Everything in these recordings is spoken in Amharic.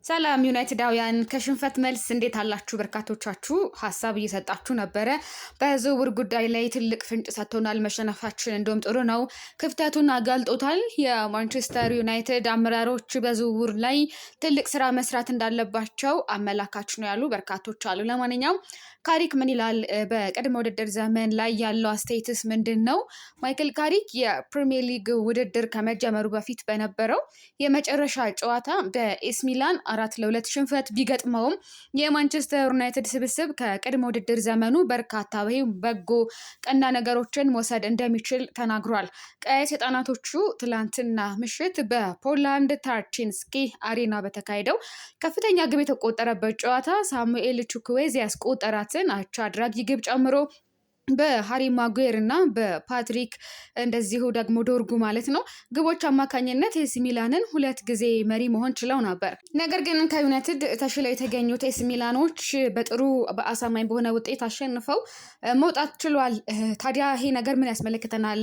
ሰላም ዩናይትዳውያን፣ ከሽንፈት መልስ እንዴት አላችሁ? በርካቶቻችሁ ሀሳብ እየሰጣችሁ ነበረ። በዝውውር ጉዳይ ላይ ትልቅ ፍንጭ ሰጥቶናል። መሸነፋችን እንደውም ጥሩ ነው፣ ክፍተቱን አጋልጦታል። የማንቸስተር ዩናይትድ አመራሮች በዝውውር ላይ ትልቅ ስራ መስራት እንዳለባቸው አመላካች ነው ያሉ በርካቶች አሉ። ለማንኛውም ካሪክ ምን ይላል? በቅድመ ውድድር ዘመን ላይ ያለው አስተያየትስ ምንድን ነው? ማይክል ካሪክ የፕሪሚየር ሊግ ውድድር ከመጀመሩ በፊት በነበረው የመጨረሻ ጨዋታ በኤሲ ሚላን 4-2 ሽንፈት ቢገጥመውም የማንቸስተር ዩናይትድ ስብስብ ከቅድመ ውድድር ዘመኑ በርካታ ወይም በጎ ቀና ነገሮችን መውሰድ እንደሚችል ተናግሯል። ቀይ ሰይጣናቶቹ ትላንትና ምሽት በፖላንድ ታርቺንስኪ አሬና በተካሄደው ከፍተኛ ግብ የተቆጠረበት ጨዋታ ሳሙኤል ቹክዌዝ ያስቆጠራትን አቻ አድራጊ ግብ ጨምሮ በሃሪ ማጉዌር እና በፓትሪክ እንደዚሁ ደግሞ ዶርጉ ማለት ነው ግቦች አማካኝነት ኤሲ ሚላንን 2 ጊዜ መሪ መሆን ችለው ነበር። ነገር ግን ከዩናይትድ ተሽለው የተገኙት ኤሲ ሚላኖች በጥሩ በአሳማኝ በሆነ ውጤት አሸንፈው መውጣት ችሏል። ታዲያ ይሄ ነገር ምን ያስመለክተናል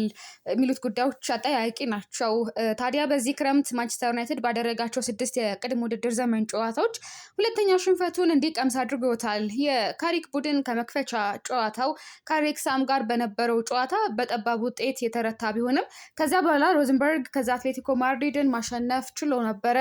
የሚሉት ጉዳዮች አጠያያቂ ናቸው። ታዲያ በዚህ ክረምት ማንቸስተር ዩናይትድ ባደረጋቸው 6 የቅድመ ውድድር ዘመን ጨዋታዎች ሁለተኛ ሽንፈቱን እንዲቀምስ አድርጎታል። የካሪክ ቡድን ከመክፈቻ ጨዋታው ከሬክሳም ጋር በነበረው ጨዋታ በጠባብ ውጤት የተረታ ቢሆንም ከዛ በኋላ ሮዝንበርግ ከዛ አትሌቲኮ ማድሪድን ማሸነፍ ችሎ ነበረ።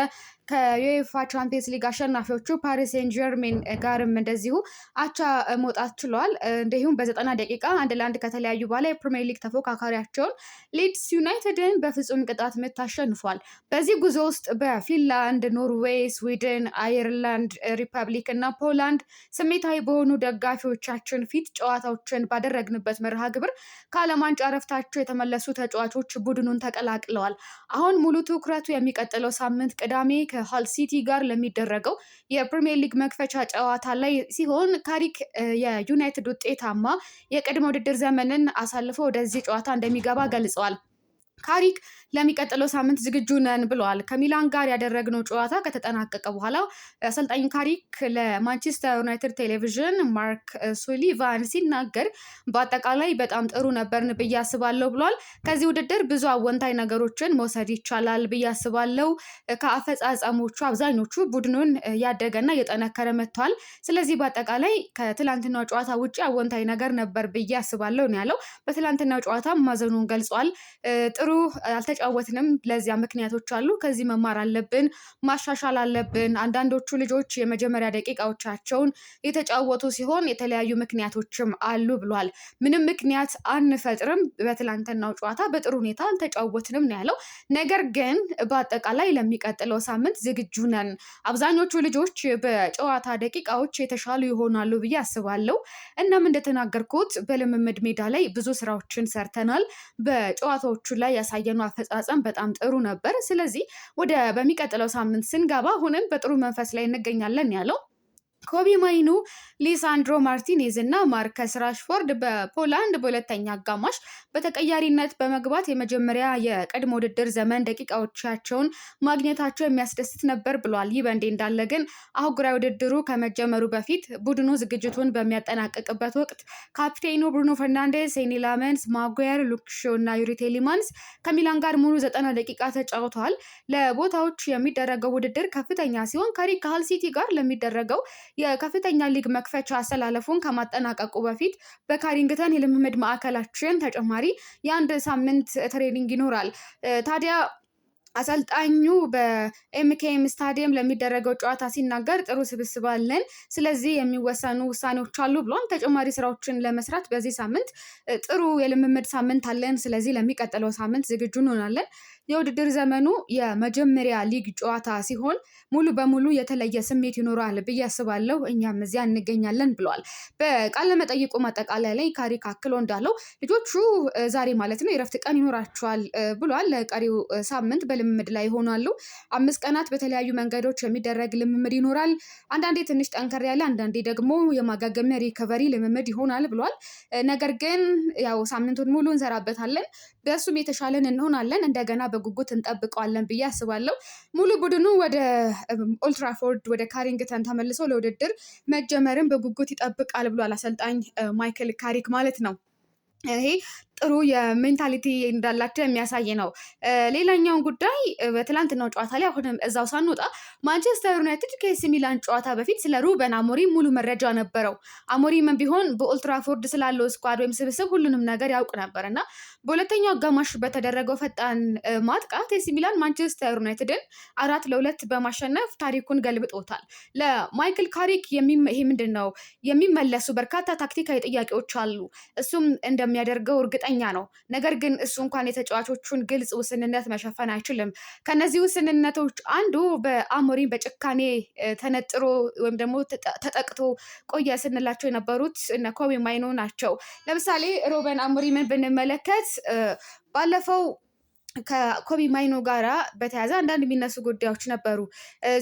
ከዩኤፋ ቻምፒየንስ ሊግ አሸናፊዎቹ ፓሪስ ሴን ጀርሜን ጋርም እንደዚሁ አቻ መውጣት ችሏል። እንዲሁም በ90 ደቂቃ 1-1 ከተለያዩ በኋላ የፕሪሚየር ሊግ ተፎካካሪያቸውን ሊድስ ዩናይትድን በፍጹም ቅጣት ምት አሸንፏል። በዚህ ጉዞ ውስጥ በፊንላንድ፣ ኖርዌይ፣ ስዊድን፣ አየርላንድ ሪፐብሊክ እና ፖላንድ ስሜታዊ በሆኑ ደጋፊዎቻችን ፊት ጨዋታዎችን ባደረግንበት መርሃ ግብር ከዓለም ዋንጫ እረፍታቸው የተመለሱ ተጫዋቾች ቡድኑን ተቀላቅለዋል። አሁን ሙሉ ትኩረቱ የሚቀጥለው ሳምንት ቅዳሜ ከሃል ሲቲ ጋር ለሚደረገው የፕሪሚየር ሊግ መክፈቻ ጨዋታ ላይ ሲሆን ካሪክ የዩናይትድ ውጤታማ የቅድመ ውድድር ዘመንን አሳልፎ ወደዚህ ጨዋታ እንደሚገባ ገልጸዋል። ካሪክ ለሚቀጥለው ሳምንት ዝግጁ ነን ብለዋል። ከሚላን ጋር ያደረግነው ጨዋታ ከተጠናቀቀ በኋላ አሰልጣኝ ካሪክ ለማንቸስተር ዩናይትድ ቴሌቪዥን ማርክ ሱሊቫን ሲናገር በአጠቃላይ በጣም ጥሩ ነበርን ብዬ አስባለሁ ብሏል። ከዚህ ውድድር ብዙ አወንታዊ ነገሮችን መውሰድ ይቻላል ብዬ አስባለሁ። ከአፈጻጸሞቹ አብዛኞቹ ቡድኑን ያደገና እየጠነከረ መጥቷል። ስለዚህ በአጠቃላይ ከትላንትናው ጨዋታ ውጪ አወንታዊ ነገር ነበር ብዬ አስባለሁ ነው ያለው። በትላንትናው ጨዋታ ማዘኑን ገልጿል። ጥሩ አልተጫወትንም፣ ለዚያ ምክንያቶች አሉ። ከዚህ መማር አለብን፣ ማሻሻል አለብን። አንዳንዶቹ ልጆች የመጀመሪያ ደቂቃዎቻቸውን የተጫወቱ ሲሆን የተለያዩ ምክንያቶችም አሉ ብሏል። ምንም ምክንያት አንፈጥርም፣ በትላንትናው ጨዋታ በጥሩ ሁኔታ አልተጫወትንም ነው ያለው። ነገር ግን በአጠቃላይ ለሚቀጥለው ሳምንት ዝግጁ ነን። አብዛኞቹ ልጆች በጨዋታ ደቂቃዎች የተሻሉ ይሆናሉ ብዬ አስባለሁ። እናም እንደተናገርኩት በልምምድ ሜዳ ላይ ብዙ ስራዎችን ሰርተናል። በጨዋታዎቹ ላይ ያሳየነው አፈጻጸም በጣም ጥሩ ነበር። ስለዚህ ወደ በሚቀጥለው ሳምንት ስንገባ አሁንም በጥሩ መንፈስ ላይ እንገኛለን ያለው። ኮቢ ማይኑ፣ ሊሳንድሮ ማርቲኔዝ እና ማርከስ ራሽፎርድ በፖላንድ በሁለተኛ አጋማሽ በተቀያሪነት በመግባት የመጀመሪያ የቅድመ ውድድር ዘመን ደቂቃዎቻቸውን ማግኘታቸው የሚያስደስት ነበር ብሏል። ይህ በእንዲህ እንዳለ ግን አህጉራዊ ውድድሩ ከመጀመሩ በፊት ቡድኑ ዝግጅቱን በሚያጠናቅቅበት ወቅት ካፕቴኑ ብሩኖ ፈርናንዴስ፣ ሴኒ ላመንስ፣ ማጓየር፣ ሉክ ሾው እና ዩሪ ቴሌማንስ ከሚላን ጋር ሙሉ 90 ደቂቃ ተጫውተዋል። ለቦታዎች የሚደረገው ውድድር ከፍተኛ ሲሆን ካሪክ ከሃል ሲቲ ጋር ለሚደረገው የከፍተኛ ሊግ መክፈቻ አሰላለፉን ከማጠናቀቁ በፊት በካሪንግተን የልምምድ ማዕከላችን ተጨማሪ የአንድ ሳምንት training ይኖራል። ታዲያ አሰልጣኙ በኤምኬኤም ስታዲየም ለሚደረገው ጨዋታ ሲናገር ጥሩ ስብስብ አለን፣ ስለዚህ የሚወሰኑ ውሳኔዎች አሉ ብሏል። ተጨማሪ ስራዎችን ለመስራት በዚህ ሳምንት ጥሩ የልምምድ ሳምንት አለን፣ ስለዚህ ለሚቀጥለው ሳምንት ዝግጁ እንሆናለን። የውድድር ዘመኑ የመጀመሪያ ሊግ ጨዋታ ሲሆን ሙሉ በሙሉ የተለየ ስሜት ይኖራል ብዬ አስባለሁ፣ እኛም እዚያ እንገኛለን ብለዋል። በቃለ መጠይቁ ማጠቃለያ ላይ ካሪክ አክሎ እንዳለው ልጆቹ ዛሬ ማለት ነው የእረፍት ቀን ይኖራቸዋል ብሏል። ለቀሪው ሳምንት በልምምድ ላይ ይሆናሉ። 5 ቀናት በተለያዩ መንገዶች የሚደረግ ልምምድ ይኖራል። አንዳንዴ ትንሽ ጠንከር ያለ፣ አንዳንዴ ደግሞ የማገገሚያ recovery ልምምድ ይሆናል ብሏል። ነገር ግን ያው ሳምንቱን ሙሉ እንሰራበታለን፣ በእሱም የተሻለን እንሆናለን፣ እንደገና በጉጉት እንጠብቀዋለን ብዬ አስባለሁ። ሙሉ ቡድኑ ወደ ኦልትራፎርድ ወደ ካሪንግተን ተመልሶ ለውድድር መጀመርን በጉጉት ይጠብቃል ብሏል አሰልጣኝ ማይክል ካሪክ ማለት ነው። ይሄ ጥሩ ጥሩ የ mentality እንዳላቸው የሚያሳይ ነው። ሌላኛውን ጉዳይ በትላንትናው ጨዋታ ላይ አሁንም እዛው ሳንወጣ ማንቸስተር ዩናይትድ ከኤሲ ሚላን ጨዋታ በፊት ስለ ሩበን አሞሪም ሙሉ መረጃ ነበረው። አሞሪምም ቢሆን በኦልትራፎርድ ስላለው squad ወይም ስብስብ ሁሉንም ነገር ያውቅ ነበር እና በሁለተኛው አጋማሽ በተደረገው ፈጣን ማጥቃት ኤሲ ሚላን ማንቸስተር ዩናይትድን 4-2 በማሸነፍ ታሪኩን ገልብጦታል። ለማይክል ካሪክ ይሄ ምንድን ነው የሚመለሱ በርካታ ታክቲካዊ ጥያቄዎች አሉ። እሱም እንደሚያደርገው እርግጠኛ ነው። ነገር ግን እሱ እንኳን የተጫዋቾቹን ግልጽ ውስንነት መሸፈን አይችልም። ከነዚህ ውስንነቶች አንዱ በአሞሪም በጭካኔ ተነጥሮ ወይም ደግሞ ተጠቅቶ ቆየ ስንላቸው የነበሩት እነ ኮቢ ማይኖ ናቸው። ለምሳሌ ሩበን አሞሪምን ብንመለከት ባለፈው ከኮቢ ማይኖ ጋራ በተያያዘ አንዳንድ የሚነሱ ጉዳዮች ነበሩ።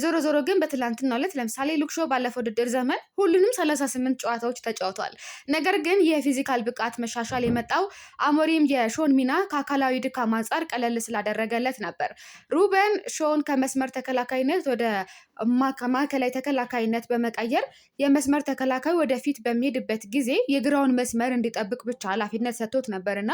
ዞሮ ዞሮ ግን በትላንትናው ዕለት ለምሳሌ ሉክ ሾው ባለፈው ውድድር ዘመን ሁሉንም 38 ጨዋታዎች ተጫውቷል። ነገር ግን የ physical ብቃት መሻሻል የመጣው አሞሪም የሾን ሚና ከአካላዊ ድካም አንጻር ቀለል ስላደረገለት ነበር። ሩበን ሾን ከመስመር ተከላካይነት ወደ ማዕከላዊ ተከላካይነት በመቀየር የመስመር ተከላካይ ወደፊት በሚሄድበት ጊዜ የግራውን መስመር እንዲጠብቅ ብቻ ኃላፊነት ሰጥቶት ነበር እና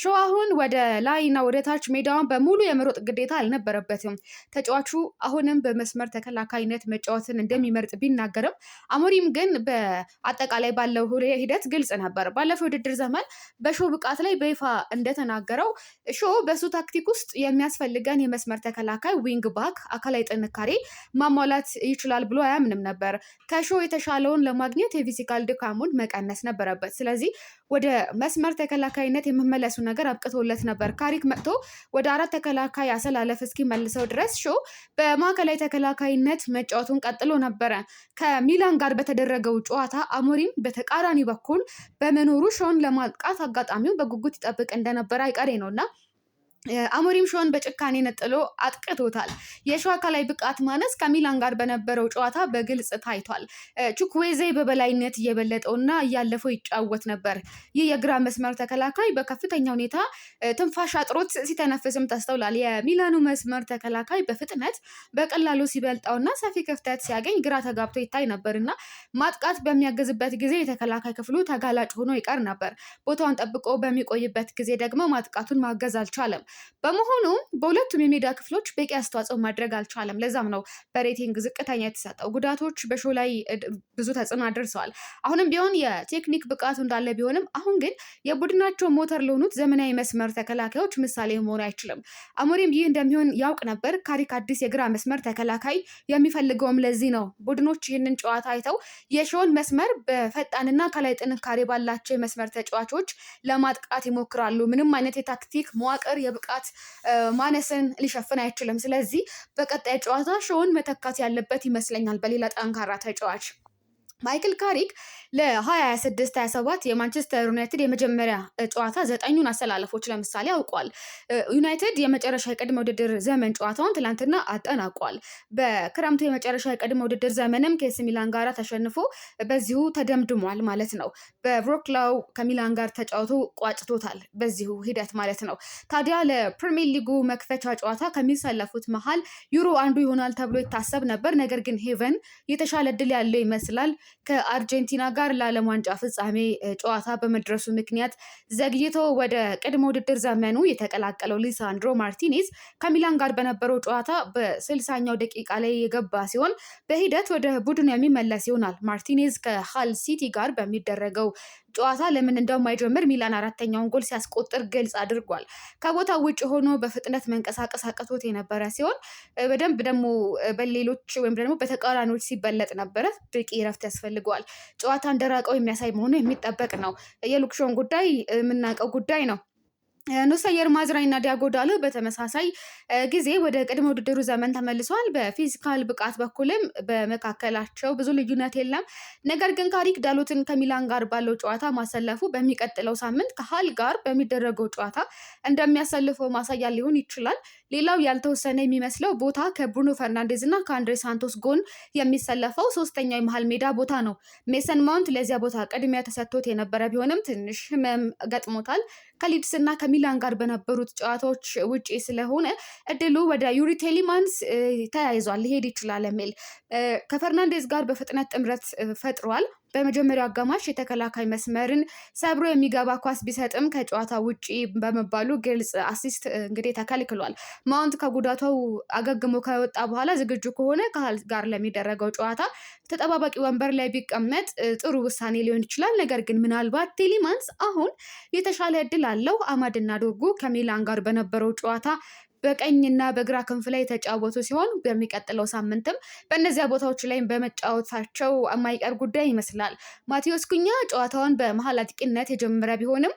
ሾው አሁን ወደ ላይና ወደ ታች ሜዳውን በሙሉ የመሮጥ ግዴታ አልነበረበትም። ተጫዋቹ አሁንም በመስመር ተከላካይነት መጫወትን እንደሚመርጥ ቢናገርም አሞሪም ግን በአጠቃላይ ባለው ሂደት ግልጽ ነበር። ባለፈው ውድድር ዘመን በሾው ብቃት ላይ በይፋ እንደተናገረው ሾው በሱ ታክቲክ ውስጥ የሚያስፈልገን የመስመር ተከላካይ wing back አካላዊ ጥንካሬ ማሟላት ይችላል ብሎ አያምንም ነበር። ከሾው የተሻለውን ለማግኘት የ physical ድካሙን መቀነስ ነበረበት። ስለዚህ ወደ መስመር ተከላካይነት የመመለሱ ነገር አብቅቶለት ነበር። ካሪክ መጥቶ ወደ አራት ተከላካይ አሰላለፍ እስኪመልሰው ድረስ ሾው በማዕከላዊ ተከላካይነት መጫወቱን ቀጥሎ ነበረ። ከሚላን ጋር በተደረገው ጨዋታ አሞሪም በተቃራኒ በኩል በመኖሩ ሾውን ለማጥቃት አጋጣሚው በጉጉት ይጠብቅ እንደነበረ አይቀሬ ነው እና አሞሪም ሾን በጭካኔ ነጥሎ አጥቅቶታል። የሾው አካላዊ ብቃት ማነስ ከሚላን ጋር በነበረው ጨዋታ በግልጽ ታይቷል። ቹክዌዜ በበላይነት እየበለጠውና እያለፈው ይጫወት ነበር። ይህ የግራ መስመር ተከላካይ በከፍተኛ ሁኔታ ትንፋሽ አጥሮት ሲተነፍስም ተስተውሏል። የሚላኑ መስመር ተከላካይ በፍጥነት በቀላሉ ሲበልጠውና ሰፊ ክፍተት ሲያገኝ ግራ ተጋብቶ ይታይ ነበር እና ማጥቃት በሚያግዝበት ጊዜ የተከላካይ ክፍሉ ተጋላጭ ሆኖ ይቀር ነበር። ቦታውን ጠብቆ በሚቆይበት ጊዜ ደግሞ ማጥቃቱን ማገዝ አልቻለም። በመሆኑም በሁለቱም የሜዳ ክፍሎች በቂ አስተዋጽኦ ማድረግ አልቻለም። ለዛም ነው በ rating ዝቅተኛ የተሰጠው። ጉዳቶች በሾው ላይ ብዙ ተጽዕኖ አድርሰዋል። አሁንም ቢሆን የቴክኒክ ብቃቱ እንዳለ ቢሆንም አሁን ግን የቡድናቸው ሞተር ለሆኑት ዘመናዊ መስመር ተከላካዮች ምሳሌ መሆን አይችልም። አሞሪም ይህ እንደሚሆን ያውቅ ነበር። ካሪክ አዲስ የግራ መስመር ተከላካይ የሚፈልገውም ለዚህ ነው። ቡድኖች ይህንን ጨዋታ አይተው የሾውን መስመር በፈጣንና አካላዊ ጥንካሬ ባላቸው የመስመር ተጫዋቾች ለማጥቃት ይሞክራሉ። ምንም አይነት የታክቲክ መዋቅር የብቃት ማነስን ሊሸፍን አይችልም። ስለዚህ በቀጣይ ጨዋታ ሾውን መተካት ያለበት ይመስለኛል በሌላ ጠንካራ ተጫዋች። ማይክል ካሪክ ለ2026/27 የማንቸስተር ዩናይትድ የመጀመሪያ ጨዋታ ዘጠኙን አሰላለፎች ለምሳሌ አውቋል። ዩናይትድ የመጨረሻ የቅድመ ውድድር ዘመን ጨዋታውን ትላንትና አጠናቋል። በክረምቱ የመጨረሻ የቅድመ ውድድር ዘመንም ከኤሲ ሚላን ጋር ተሸንፎ በዚሁ ተደምድሟል ማለት ነው። በቭሮክላው ከሚላን ጋር ተጫውቶ ቋጭቶታል በዚሁ ሂደት ማለት ነው። ታዲያ ለፕሪሚየር ሊጉ መክፈቻ ጨዋታ ከሚሰለፉት መሀል ዩሮ አንዱ ይሆናል ተብሎ ይታሰብ ነበር። ነገር ግን ሄቨን የተሻለ እድል ያለው ይመስላል። ከአርጀንቲና ጋር ለዓለም ዋንጫ ፍጻሜ ጨዋታ በመድረሱ ምክንያት ዘግይቶ ወደ ቅድመ ውድድር ዘመኑ የተቀላቀለው ሊሳንድሮ ማርቲኔዝ ከሚላን ጋር በነበረው ጨዋታ በ60ኛው ደቂቃ ላይ የገባ ሲሆን በሂደት ወደ ቡድኑ የሚመለስ ይሆናል። ማርቲኔዝ ከሃል ሲቲ ጋር በሚደረገው ጨዋታ ለምን እንደማይጀምር ሚላን አራተኛውን ጎል ሲያስቆጥር ግልጽ አድርጓል። ከቦታው ውጭ ሆኖ በፍጥነት መንቀሳቀስ አቅቶት የነበረ ሲሆን በደንብ ደግሞ በሌሎች ወይም ደግሞ በተቃራኒዎች ሲበለጥ ነበረ። በቂ እረፍት ያስፈልገዋል። ጨዋታ እንደራቀው የሚያሳይ መሆኑ የሚጠበቅ ነው። የሉክ ሾውን ጉዳይ የምናውቀው ጉዳይ ነው። ኑሳየር ማዝራዊ እና ዲያጎ ዳሎ በተመሳሳይ ጊዜ ወደ ቅድመ ውድድሩ ዘመን ተመልሰዋል። በ physical ብቃት በኩልም በመካከላቸው ብዙ ልዩነት የለም። ነገር ግን ካሪክ ዳሎትን ከሚላን ጋር ባለው ጨዋታ ማሰለፉ በሚቀጥለው ሳምንት ከሃል ጋር በሚደረገው ጨዋታ እንደሚያሰልፈው ማሳያ ሊሆን ይችላል። ሌላው ያልተወሰነ የሚመስለው ቦታ ከብሩኖ ፈርናንዴዝ እና ከአንድሬ ሳንቶስ ጎን የሚሰለፈው ሶስተኛው የመሀል ሜዳ ቦታ ነው። ሜሰን ማውንት ለዚያ ቦታ ቅድሚያ ተሰጥቶት የነበረ ቢሆንም ትንሽ ህመም ገጥሞታል። ከሊድስ እና ከሚላን ጋር በነበሩት ጨዋታዎች ውጪ ስለሆነ እድሉ ወደ ዩሪ ቴሊማንስ ተያይዟል፣ ሊሄድ ይችላል የሚል ከፈርናንዴዝ ጋር በፍጥነት ጥምረት ፈጥሯል። በመጀመሪያው አጋማሽ የተከላካይ መስመርን ሰብሮ የሚገባ ኳስ ቢሰጥም ከጨዋታ ውጪ በመባሉ ግልጽ assist እንግዲህ ተከልክሏል። ማውንት ከጉዳቱ አገግሞ ከወጣ በኋላ ዝግጁ ከሆነ ከሃል ጋር ለሚደረገው ጨዋታ ተጠባባቂ ወንበር ላይ ቢቀመጥ ጥሩ ውሳኔ ሊሆን ይችላል። ነገር ግን ምናልባት ቴሊማንስ አሁን የተሻለ እድል አለው። አማድና ዶርጉ ከሚላን ጋር በነበረው ጨዋታ በቀኝና በግራ ክንፍ ላይ የተጫወቱ ሲሆን በሚቀጥለው ሳምንትም በእነዚያ ቦታዎች ላይ በመጫወታቸው የማይቀር ጉዳይ ይመስላል። ማቴዎስ ኩኛ ጨዋታውን በመሀል አጥቂነት የጀመረ ቢሆንም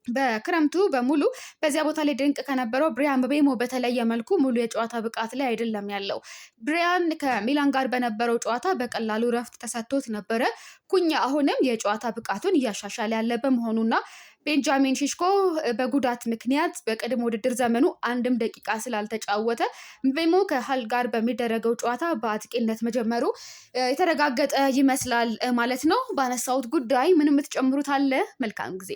በክረምቱ በሙሉ በዚያ ቦታ ላይ ድንቅ ከነበረው ብሪያን ምቤሞ በተለየ መልኩ ሙሉ የጨዋታ ብቃት ላይ አይደለም ያለው። ብሪያን ከሚላን ጋር በነበረው ጨዋታ በቀላሉ ረፍት ተሰጥቶት ነበረ። ኩኛ አሁንም የጨዋታ ብቃቱን እያሻሻለ ያለ በመሆኑና ቤንጃሚን ሼሽኮ በጉዳት ምክንያት በቅድመ ውድድር ዘመኑ አንድም ደቂቃ ስላልተጫወተ ምቤሞ ከሀል ጋር በሚደረገው ጨዋታ በአጥቂነት መጀመሩ የተረጋገጠ ይመስላል ማለት ነው። ባነሳሁት ጉዳይ ምንም የምትጨምሩት አለ? መልካም ጊዜ።